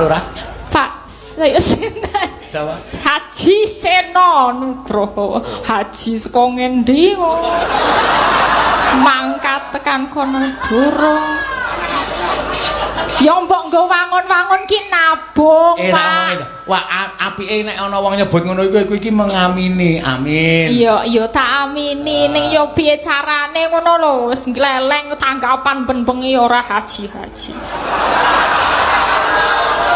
Lurah? Pak saya sinten? Siapa? Haji Seno Nugroho. Haji saka ngendi kok? Mangkat tekan kono durung. Ya mbok nggo wangun-wangun ki nabung, Pak. Wah, apike nek ana wong nyebut ngono iku iku iki mengamini. Amin. Iya, iya tak amini ning ya piye carane ngono lho, wis ngleleng tanggapan ben bengi ora haji-haji.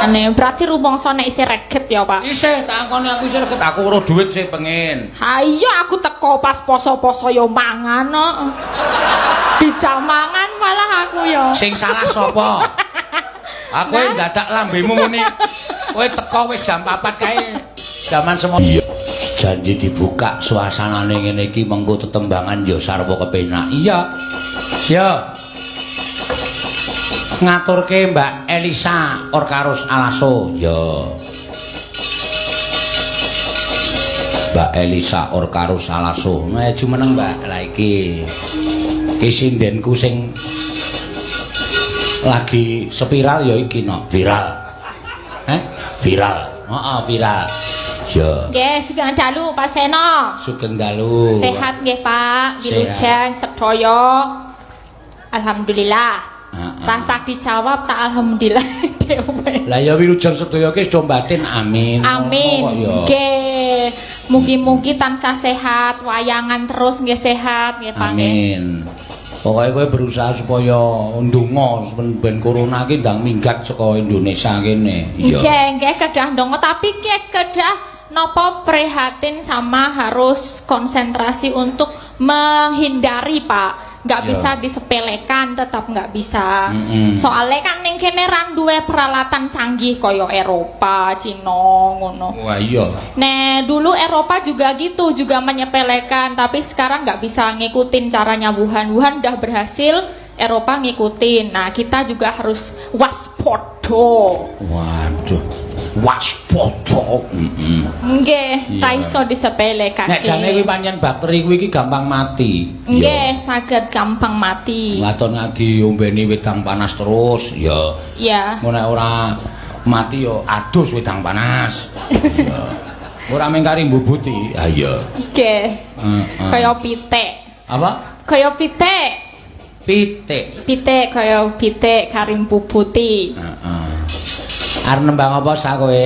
Ane berarti rumangsa nek isih reget ya, Pak. Isih tak akoni aku isih reget, aku weruh dhuwit sih pengen. Ha iya aku teko pas poso-poso ya mangan kok. Dijak mangan malah aku ya. Sing salah sapa? Aku ndadak lambemu muni. Kowe teko wis jam 4 kae. Jaman semono. Iya. Janji dibuka suasanane ngene iki mengko tetembangan ya sarwa kepenak. Iya. Ya. Ngaturke Mbak Elisa Orkarus Alaso. Ya. Mbak Elisa Orkarus Alaso. Nah, jumeneng Mbak. Lah iki. Iki sindenku sing lagi spiral ya iki no. Viral. Eh? Viral. Heeh, viral. Ya. Nggih, sugeng dalu Pak Seno. Sugeng dalu. Sehat nggih, Pak. Wilujeng sedaya. Alhamdulillah. Heeh. Rasa dijawab tak alhamdulillah dhewe. Lah ya wilujeng sedaya ki wis do batin amin. Amin. Nggih. Mugi-mugi tansah sehat, wayangan terus nggih sehat nggih Pak. Amin. Pokoke kowe berusaha supaya ndonga ben corona ki ndang minggat saka Indonesia kene. Iya. Nggih, nggih kedah ndonga tapi nggih kedah napa prihatin sama harus konsentrasi untuk menghindari, Pak. Nggak bisa disepelekan, tetap nggak bisa. Soalnya kan ning kene ra duwe peralatan canggih kaya Eropa, Cina ngono. Wah iya. Nah, dulu Eropa juga gitu, juga menyepelekan, tapi sekarang nggak bisa ngikutin caranya Wuhan. Wuhan udah berhasil, Eropa ngikutin. Nah, kita juga harus waspada. Waduh. Waspada. Nggih, ta iso disepelekake. Nek jane kuwi pancen bakteri kuwi iki gampang mati. Nggih, saged gampang mati. Waton ngadi ombeni wedang panas terus, ya. Iya. Engko nek ora mati ya adus wedang panas. Iya. Ora mung kari mbubuti. Ha iya. Nggih. Heeh. Kaya pitik. Apa? Kaya pitik. Pitik. Pitik kaya pitik kari mbubuti. Heeh. Arep nembang apa sak kowe?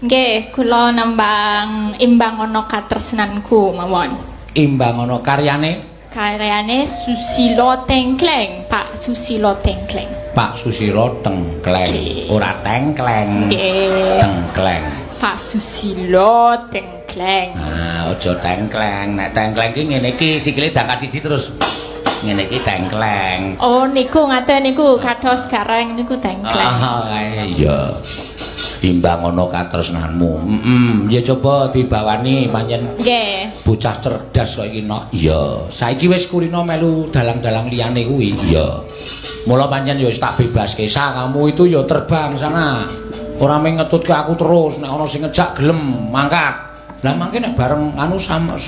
Nggih, kula nembang Imbang Ana Katresnanku mawon. Imbang Ana karyane? Karyane Susilo Tengkleng, Pak Susilo Tengkleng. Pak Susilo Tengkleng. Ora tengkleng. Nggih. Tengkleng. Pak Susilo Tengkleng. Ah, aja tengkleng. Nek tengkleng ki ngene iki sikile dangkat siji terus ngene iki tengkleng. Oh niku ngaten niku kados gareng niku tengkleng. Ah, iya. Imbang ana katresnanmu. Heeh, ya coba dibawani pancen. Nggih. Bocah cerdas kok iki nok. Iya. Saiki wis kulino melu dalang-dalang liyane kuwi. Iya. Mula pancen ya wis tak bebaske. Sa, kamu itu ya terbang sana. Ora mung ngetutke aku terus, nek ana sing ngejak gelem mangkat. Lah mangke nek bareng anu sama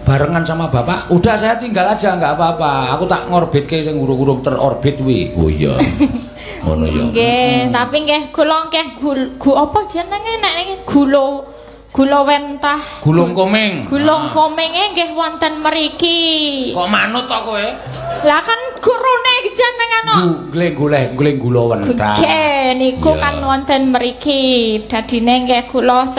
barengan sama bapak, udah saya tinggal aja nggak apa-apa. Aku tak ngorbitke sing urung-urung terorbit kuwi. Oh iya. Ngono ya. Nggih, tapi nggih kula nggih apa jenenge nek gula gula wentah. Gulung komeng. Gulung komenge nggih wonten mriki. Kok manut to kowe? Lah kan gurune jenengan kok. Goleh gula wentah. Nggih, niku kan wonten mriki. Dadine nggih kula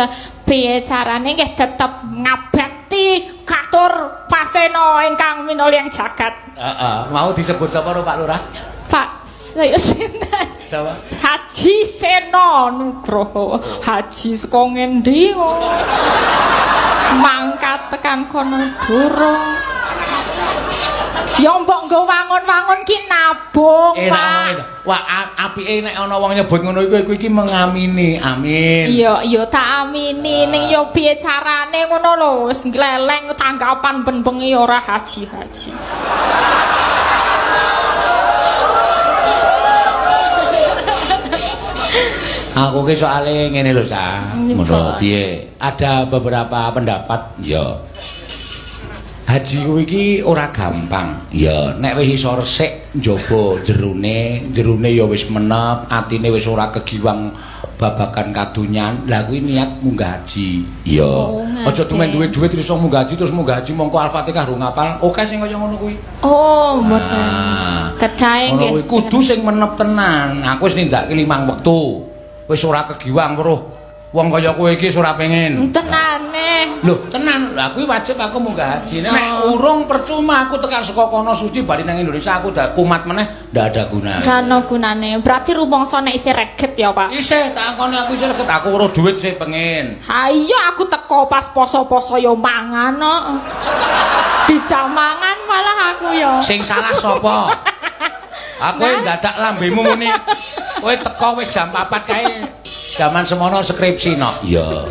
piye carane nggih tetep ngabekti katur pasena ingkang minulya jagat. Heeh, mau disebut sapa ro Pak Lurah? Pak saya sinten? Siapa? Haji Seno Nugroho. Haji saka ngendi kok? Mangkat tekan kono durung. Ya mbok nggo wangun-wangun ki nabung, Pak. Wah, apike nek ana wong nyebut ngono iku iku iki mengamini. Amin. Iya, iya tak amini ning ya piye carane ngono lho, wis ngleleng tanggapan ben bengi ora haji-haji. Aku ki soale ngene lho, Sa. Ngono piye? Ada beberapa pendapat, ya. Haji kuwi iki ora gampang. Ya, nek wis iso resik njaba jerone, jerone ya wis menep, atine wis ora kegiwang Babagan kadonyan. Lah kuwi niat munggah haji. Iya. Oh, Aja tumen ngaten. duwe duit iso munggah haji terus munggah haji mongko Al-Fatihah rung ngapal. Oke sing kaya ngono kuwi. Oh, mboten. Ah. Kedahe Ngono nggih. kuwi kudu sing menep tenan. Aku wis nindakake limang wektu. Wis ora kegiwang weruh wong kaya kowe iki wis ora pengen. Tenane. Lho, tenan. Lah kuwi wajib aku munggah haji. Nek Oh. urung percuma aku tekan saka kono suci bali nang Indonesia aku dak kumat meneh ndak ada gunane. Gak ono gunane. Berarti rumangsa nek isih reget ya, Pak. Isih tak akoni aku isih reget aku weruh duit sih pengen. Ha iya aku teko pas poso-poso yo mangan kok. Dijak mangan malah aku yo. Sing salah sapa? Aku dadak lambemu muni. Kowe teko wis jam 4 kae. Jaman semono skripsi no. Iya.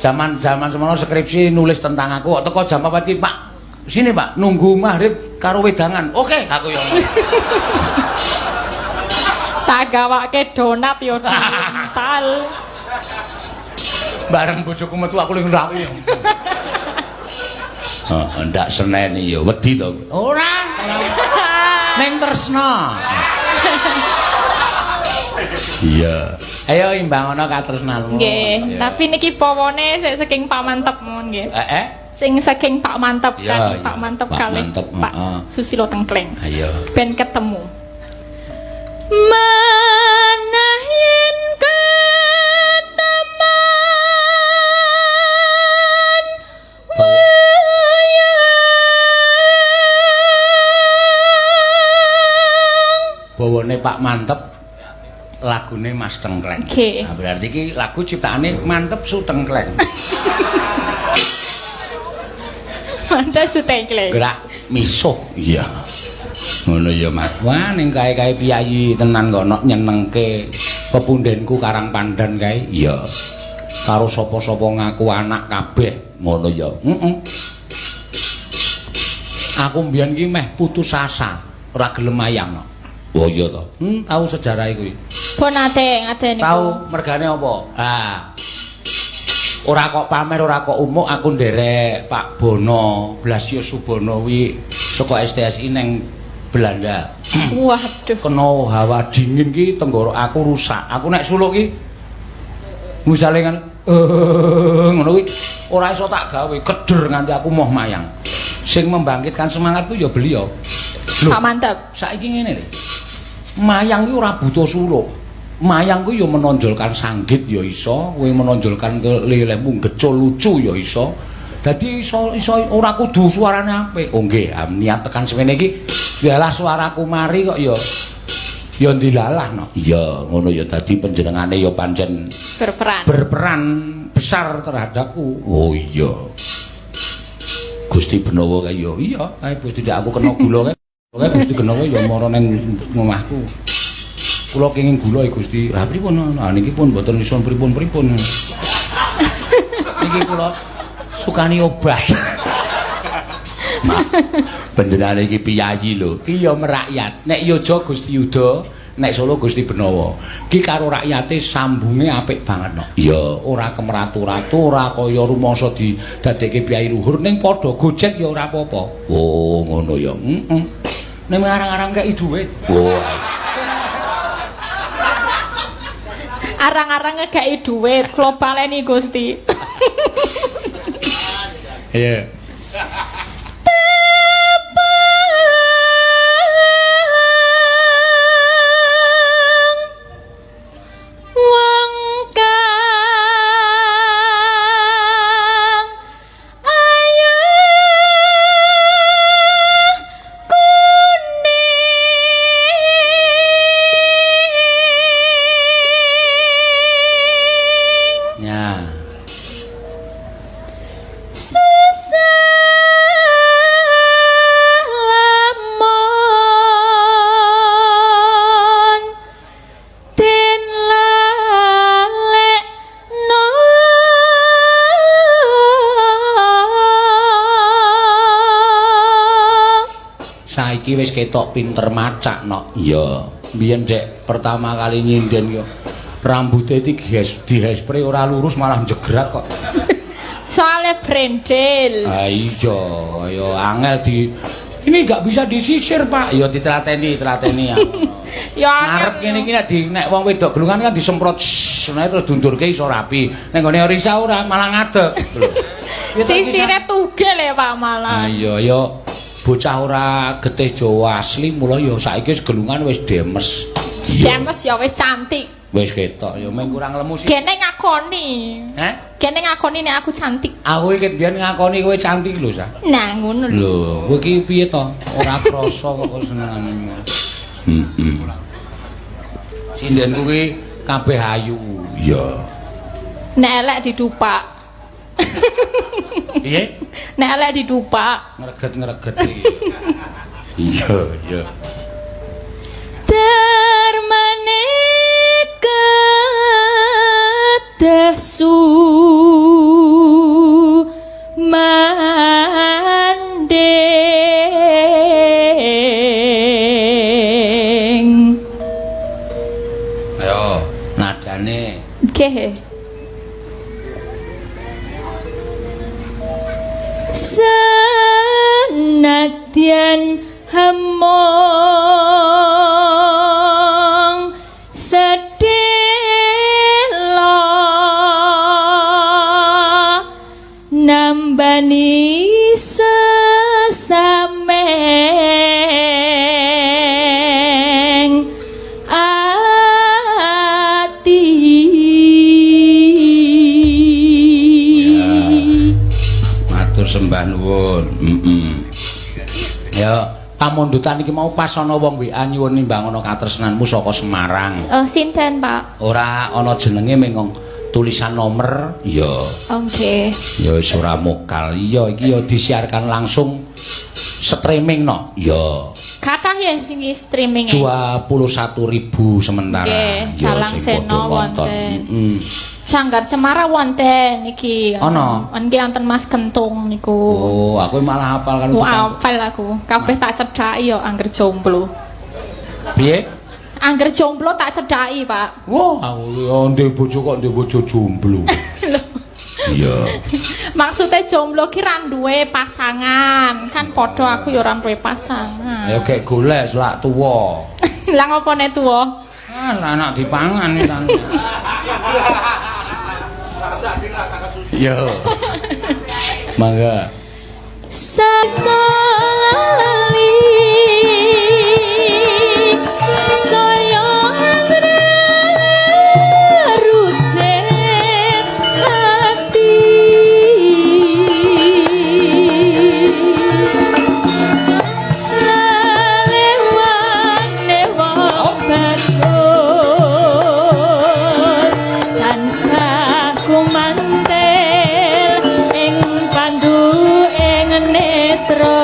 Jaman-jaman semono skripsi nulis tentang aku kok teko jam 4 iki, Pak. Sini, Pak, nunggu maghrib karo wedangan. Oke, aku yo. Tak gawake donat yo diuntal. Bareng bojoku metu aku ling rawi. Heeh, ndak seneni ya, wedi to. Ora. Ning tresna. Iya. Ayo imbang ana katresnanmu. Nggih, tapi niki pawane sik saking Pak Mantep mohon nggih. Eh. Sing saking Pak Mantep Iya, kan, iya. Pak Mantep Pak kalih Mantep, Pak heeh. Susilo Tengkleng. Ayo. Ben ketemu. Manah yen keteman wayang. Bawane Pak Mantep lagune Mas Tengkleng. Oke. Nah, berarti iki lagu ciptaane Mantep Su Tengkleng. Mantep Su Tengkleng. Gerak misuh. Iya. Ngono ya, Mas. Wah, ning kae-kae piyayi tenan kono nyenengke pepundenku Karang Pandan kae. Iya. Karo sapa-sapa ngaku anak kabeh. Ngono ya. Heeh. Aku mbiyen ki meh putus asa, ora gelem mayang. Oh iya to. Tahu sejarah kuwi. Pun ate ngate niku. Tahu mergane apa? Ah. Ora kok pamer, ora kok umuk aku nderek Pak Bono, Blasius Subono kuwi saka STSI neng Belanda. Waduh. Kena hawa dingin ki tenggorok aku rusak. Aku nek suluk ki misale kan ngono kuwi ora iso tak gawe, keder nganti aku moh mayang. Sing membangkitkan semangatku ya beliau. Lho, Pak Mantep. Saiki ngene lho. Mayang ki ora butuh suluk. Mayang kuwi ya menonjolkan sanggit ya iso, kowe menonjolkan kelelehmu gecul lucu ya iso. Dadi iso iso ora kudu suarane apik. Oh nggih, niat tekan semene iki yalah suaraku mari kok ya ya ndilalah no. Iya, ngono ya dadi panjenengane ya pancen berperan. Berperan besar terhadapku. Oh iya. Gusti Benowo kae ya iya, kae Gusti ndak aku kena gula kae. Kae Gusti Benowo ya mara ning omahku. Kula kenging gula ya Gusti. Lah pripun? Lah niki pun mboten iso pripun-pripun. Niki kula sukani obat. Panjenengane iki piyayi lho. Ki ya merakyat. Nek Yojo Gusti Yuda, nek Solo Gusti Benowo. Ki karo rakyate sambunge apik banget no. Iya, ora kemeratu-ratu, ora kaya rumangsa didadekke piyayi luhur ning padha gojek ya ora apa-apa. Oh, ngono ya. Heeh. Ning arang-arang kei dhuwit. Oh. Arang-arang ngekei dhuwit, kula baleni Gusti. Iya. Wong kang ayu kuning. Ya. Susah lamun den lalekno. Saiki wis ketok pinter macak no. Iya. Biyen dek pertama kali nyinden yo rambute iki dihespre ora lurus malah njegrak kok. Soale brendel. Ah iya, ya angel di Ini nggak bisa disisir, Pak. Ya ditelateni, telateni ya. Ya Ngarep angel. Kene iki nek di nek wong wedok gelungan kan disemprot shh, nah, terus dundurke iso rapi. Nek nggone Risa ora, malah ngadeg. Lho. Ya, tak kisah. Sisire tugel ya, Pak, malah. Ah iya ya, bocah ora getih Jawa asli, mula ya saiki wis gelungan wis demes. Iya. Demes ya wis cantik. Wis ketok ya mung kurang lemu sih. Gene ngakoni. Heh? Gene ngakoni nek aku cantik. Aku iki biyen ngakoni kowe cantik lho, Sa. Nah, ngono lho. Lho, kowe iki piye to? Ora krasa kok senengane. Heeh. Sindenku ki kabeh ayu. Iya. Nek elek didupak. Piye? Nek elek didupak. Ngreget-ngreget iki. Iya. Darmane kedah sumanding. Ayo, nadane. Nggih. Senadyan hemong sedela nambani sesameng ati. Matur sembah nuwun. Heeh. Ya, pamundutan iki mau pas ana wong WA nyuwun nimbang ana katresnanmu saka Semarang. Oh, sinten, Pak? Ora ana jenenge, mung tulisan nomor. Iya. Oke. Ya wis ora mokal. Iya, iki ya disiarkan langsung streaming no. Iya. Kathah ya sing streaming. 21.000 sementara. Nggih, Ya, Dalang sing padha Seno nonton. wonten. Heeh. Sanggar Cemara wonten iki. Ana? Nggih, wonten Mas Kentung niku. Oh, aku malah hafal kan. Wah, apal aku. Kabeh tak cedhaki yo angger jomblo. Piye? Angger jomblo tak cedhaki, Pak. Wah, aku ya ndek bojo kok ndek bojo jomblo. Iya. Maksudnya jomblo ki ra duwe pasangan. Kan padha aku yo ora duwe pasangan. Ya gek golek selak tuwa. Lah ngopo nek tuwa? Ah, anak dipangan iki kan. Yo. Mangga. Sasalali saya rujet ati lalewane wong bagus tansah kumantel ing pandu ing netra.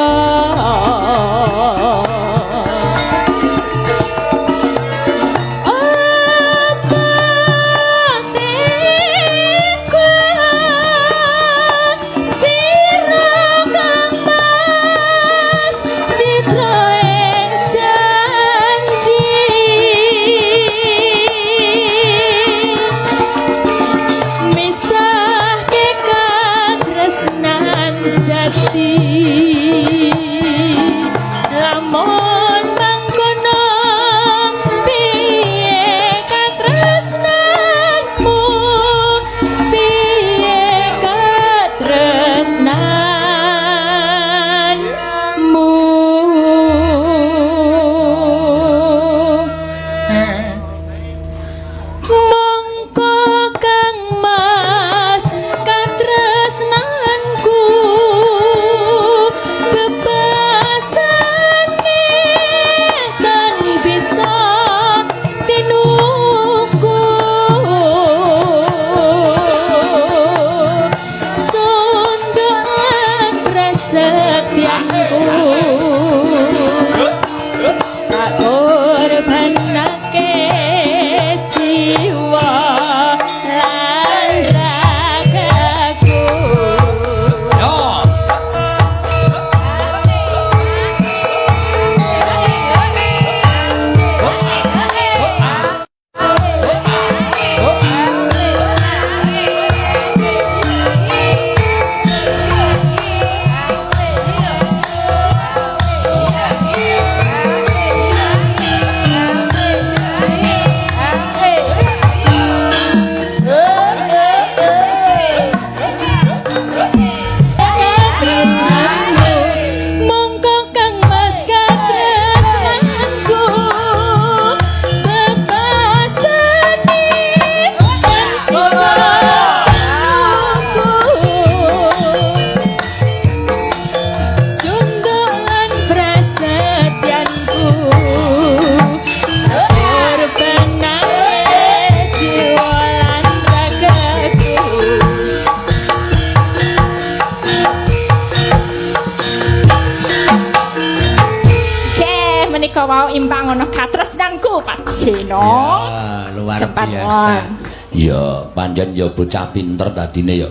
Hiburanku Pak Seno. Ya, luar Sempat biasa. won. Ya, pancen ya bocah pinter dadine ya.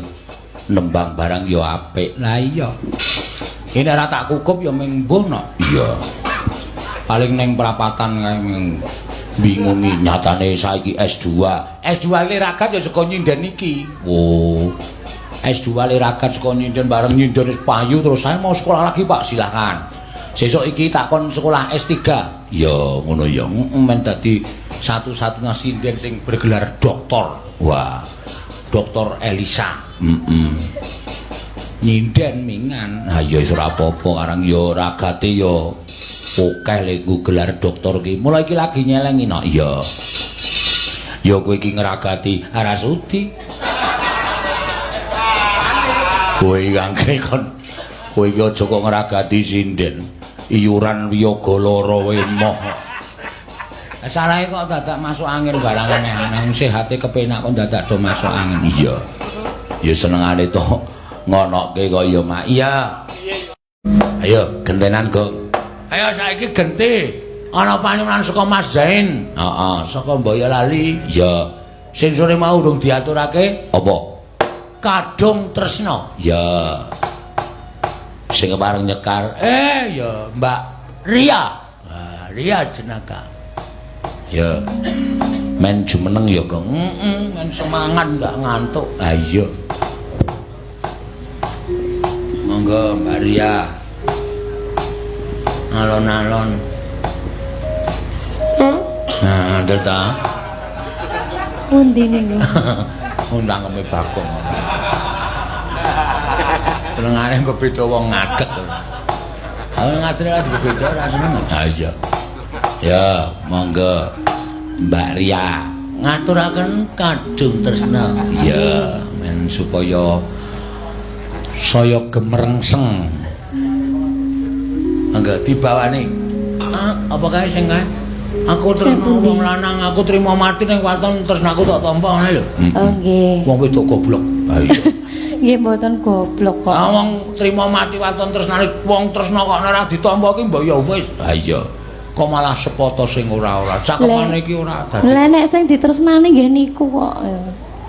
Nembang barang ya apik. Lah iya. Ini ora tak kukup ya ming mbuh no. Iya. Paling ning prapatan kae ming bingungi nyatane saiki S2. S2 le ragat ya saka nyinden iki. Oh. S2 le ragat saka nyinden bareng nyinden wis payu terus saya mau sekolah lagi Pak, silahkan. Sesuk iki takon sekolah S3. Ya ngono ya. Heeh, men dadi satu-satunya sinden sing bergelar doktor. Wah. Doktor Elisa. Heeh. Nyinden mingan. Ha ya wis ora apa-apa karang ya ragate ya akeh lek nggo gelar doktor ki. Mulai iki lagi nyelengi no. Iya. Ya kowe iki ngragati ora sudi. Kowe iki angke kon kowe iki aja kok ngragati sinden. Iuran wiyaga lara wae emoh. Salahe kok dadak masuk angin barang aneh-aneh. Sehate kepenak kok dadak do masuk angin. Iya. Ya senengane to ngonoke kok ya Mak. Iya. Ayo gentenan, Gong. Ayo saiki genti. Ana panyuwunan saka Mas Zain. Heeh, saka Boyolali. Iya. Sing sore mau urung diaturake apa? Kadung Tresna. Ya. Sing kepareng nyekar, ya Mbak Ria. Wah, Ria jenaka. Ya. Men jumeneng ya, Gong. Heeh, men semangat ndak ngantuk. Ha iya. Monggo Mbak Ria. Alon-alon. Nah, ndel ta. Pundi niku? Undangeme Bagong. Senengane bebeda wong ngadeg. Aku ngadeg ora bebeda ora seneng. Ha iya. Ya, monggo Mbak Ria ngaturaken Kadung Tresna. Iya, men supaya saya gemerengseng. Monggo dibawani. Ah, apa kae sing kae? Aku trimo wong lanang, aku trimo mati ning waton tresnaku tak tampa ngene lho. Oh nggih. Wong wedok goblok. Ha iya. Nggih mboten goblok kok. Ah wong trimo mati waton tresnane wong tresna kok ora ditampa ki mbok ya wis. Ha iya. Kok malah sepoto sing ora-ora. Cakepane iki ora dadi. Lah nek sing ditresnani nggih niku kok.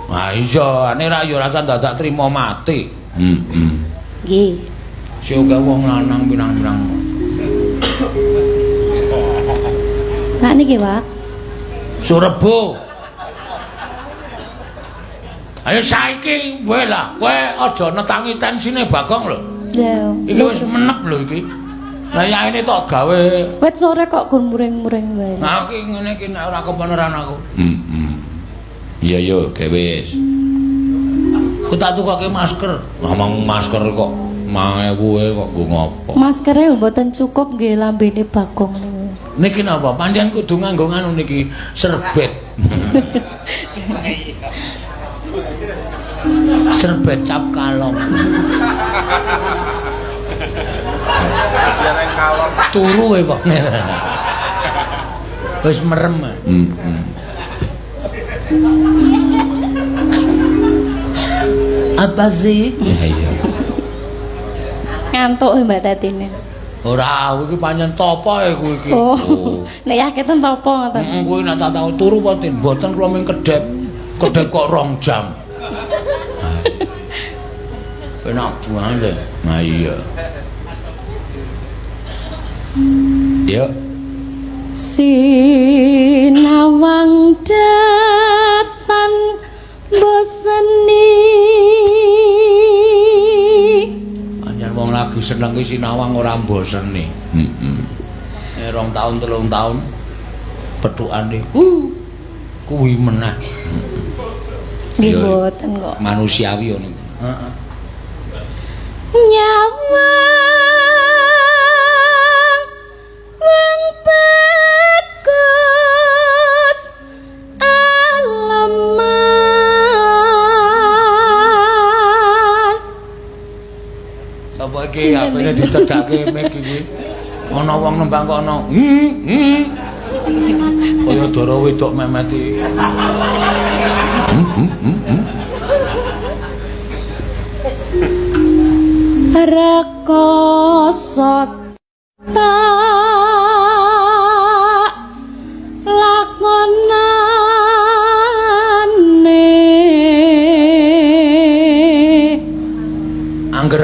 Ha iya, nek ra ya ora dadak trimo mati. Heeh. Nggih. Sing akeh wong lanang pirang-pirang. Lah niki, Pak. Surebo. Ayo saiki kowe lah, kowe aja netangi tensine Bagong lho. Lha. Iki wis menep lho iki. Lah yaene tok gawe. Wit sore kok gur muring-muring wae. Nah iki ngene iki nek ora kepeneran aku. Heeh. Iya yo, gawe wis. Ku tak tukoke masker. Ngomong masker kok 5000 e kok nggo ngopo? Maskere mboten cukup nggih lambene Bagong niku. Niki napa? Pancen kudu nganggo nganu niki serbet. Serbet cap kalong. Turu e kok. Wis merem. Heeh. Apa sih? Ya iya. Ngantuk Mbak Tatine. Ora, iki pancen topo e kuwi iki. Oh. Nek yaketen topo ngoten. Heeh, kuwi nek tak tau turu apa tin? Mboten kula ming kedhep. Kedhep kok 2 jam. Penak banget. Nah iya. Yuk. Sinawang datan boseni. Pancen wong lagi seneng ki sinawang ora mboseni. Heeh. 2 tahun 3 tahun pethukane. Kuwi meneh. Nggih mboten kok. Manusiawi ngono. Heeh. Nyawang wong bagus aleman. Sapa iki apene ditedhake mik iki? Ana wong nembang kok ana. Kaya dara wedok memeti. Rekoso tak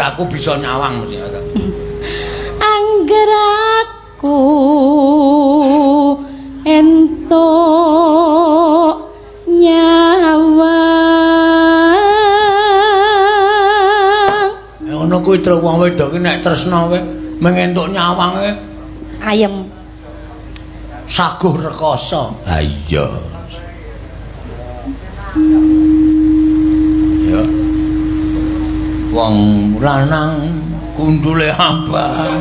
Angger aku bisa nyawang mesti. Angger aku entuk nyawang. Ngono kuwi tru wong wedok ki nek tresna kowe mengentuk nyawange ayem saguh rekoso. Ha iya. Ya. Wong lanang kundule abang.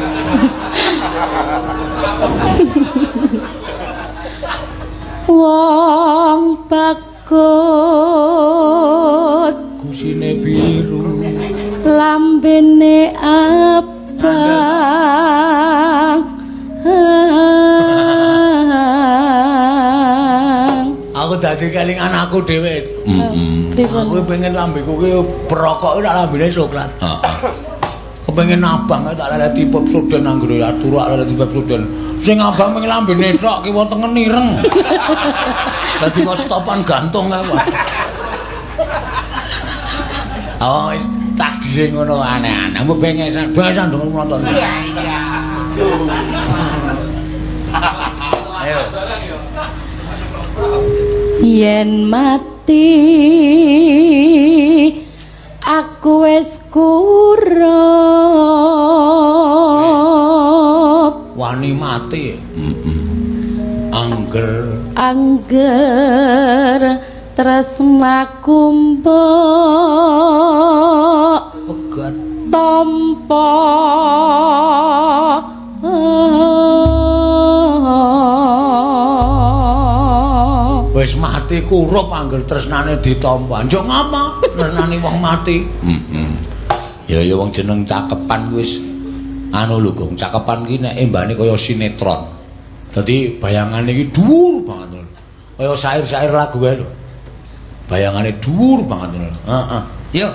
Wong bagus gusine biru lambene abang. Aku dadi kelingan aku dhewe. Aku pengen lambeku ki perokok tak lambene coklat. Heeh. Kepengen abang tak leleti Pepsodent anggere turu tak leleti Pepsodent. Sing abang pengen lambene tok ki wetenge ireng. Dadi kok stopan gantung kae. Oh, wis takdire ngono aneh-aneh. Mbok bengesan, bengesan dong nonton. Ayo. Yen mati aku wis kurup. Wani mati. Angger angger tresnaku mbok pegat tampa. Wis mati kurup angger tresnane ditampa. Njuk ngapa tresnane wong mati? Ya ya wong jeneng cakepan wis anu lho Gong, cakepan ki nek embane kaya sinetron. Dadi bayangane iki dhuwur banget lho. Kaya syair-syair lagu wae lho. Bayangane dhuwur banget lho. Heeh. Yo.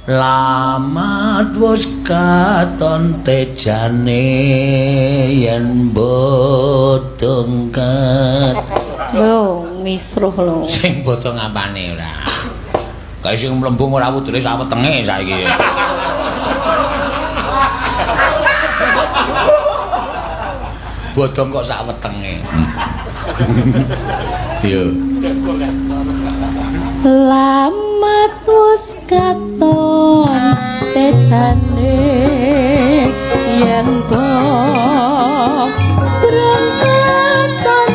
Lamat wis katon tejane yen bodong ket. Lho, misruh lho. Sing bodong apane ora? Kae sing mlembung ora wudune sak wetenge saiki. Bodong kok sak wetenge. Yo. Lamat wis katon tejane yen bodong katon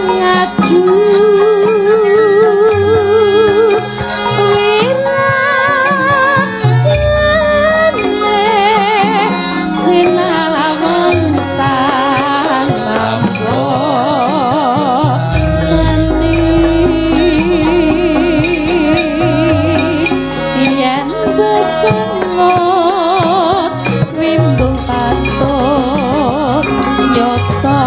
ngadu wirane sinawang tanambo seni yen besengot wimbung patut nyata.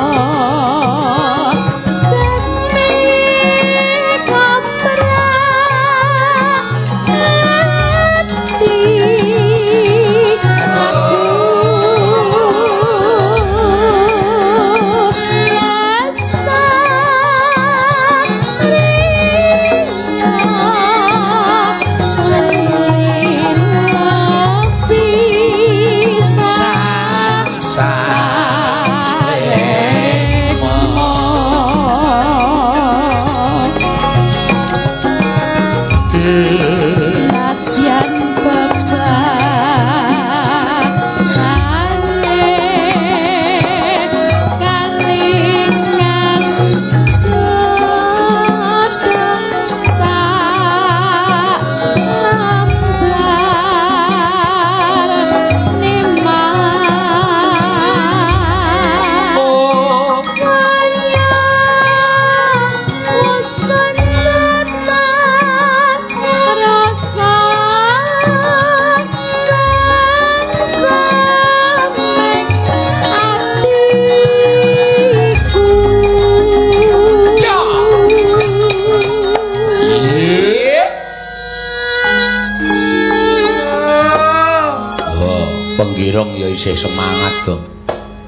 Penggirong ya isih semangat kok.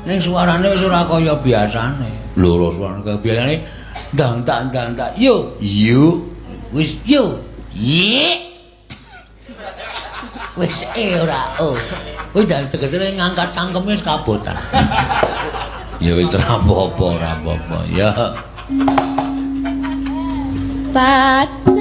Ning suarane wis ora kaya biasane. Lho, lho suarane kaya biasane ndang tak ndang tak yo yo wis yo. Ye. Wis e ora o. Kuwi dan tegese ngangkat cangkeme wis kabotan. Ya wis ora apa-apa, ora apa-apa. Ya. Bacaane.